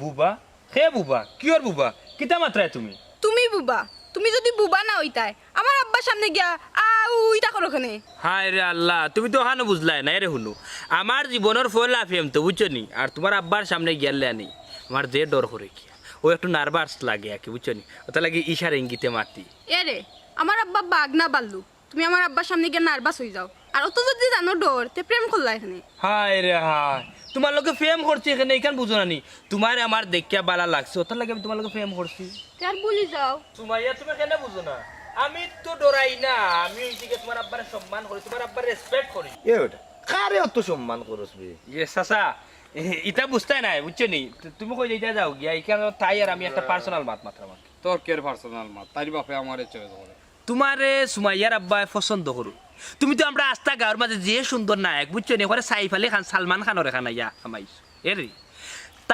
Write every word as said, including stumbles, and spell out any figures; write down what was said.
বুবা? হে বুবা? কিওর বুবা? কিতা মাতরায় তুমি? তুমি বুবা। তুমি যুদি বুবা না অইতায়, আমার আব্বার সামনে গিয়া আ উ ইতা করো কেনে? হায় রে আল্লাহ, তুমি তো অখানও বুঝলায় না। এরে হুনো, আমার জীবনর পয়লা প্রেম তো, বুঝছো নি? আর তুমার আব্বার সামনে গিয়ার লাগি আমার যে ডর করে কি, অউ একটু nervous লাগে আর কি, বুঝছো নি? অতার লাগি ইশারা ইঙ্গিতে মাতি। এরে, আমার আব্বা বাঘ না ভাল্লুক? তুমি আমার আব্বার সামনে গিয়া nervous অইযাও। আর অত যুদি জানো ডর, তে প্রেম করলায় কেনে? হায় রে হায়, তুমার লগে প্রেম করছি কেনে, ইখান বুঝো না নি? তুমারে আমার দেখিয়া ভালা লাগছে, অতার লাগি আমি তুমার লগে প্রেম করছি। তে আর ভুলি যাও। সুমাইয়া, তুমি কেনে বুঝো না? আমি তো ডরাই না, আমি অউ দিকে তুমার আব্বারে সম্মান করি, তুমার আব্বারে respect করি। এ বেটা, কারে অত সম্মান করস বে? ইয়ে চাচা, এ, ইতা বুঝতায় নায়, বুঝছো নি? তু-, তুমি কই যাইতায় যাও গিয়া, ইখান তাই আর আমি একটা personal মাত মাতরাম আর কি। তোর কিওর personal মাত? তাইর বাপে আমারে choice করে। তুমারে সুমাইয়ার আব্বায় পছন্দ করইন। তুমি তো আমরা আস্তা গাউর মাঝে যে সুন্দর নায়ক, বুঝছো নি? একবারে সাইফ আলী খান, সালমান খানর এখান আইয়া হামাইছো। এরে।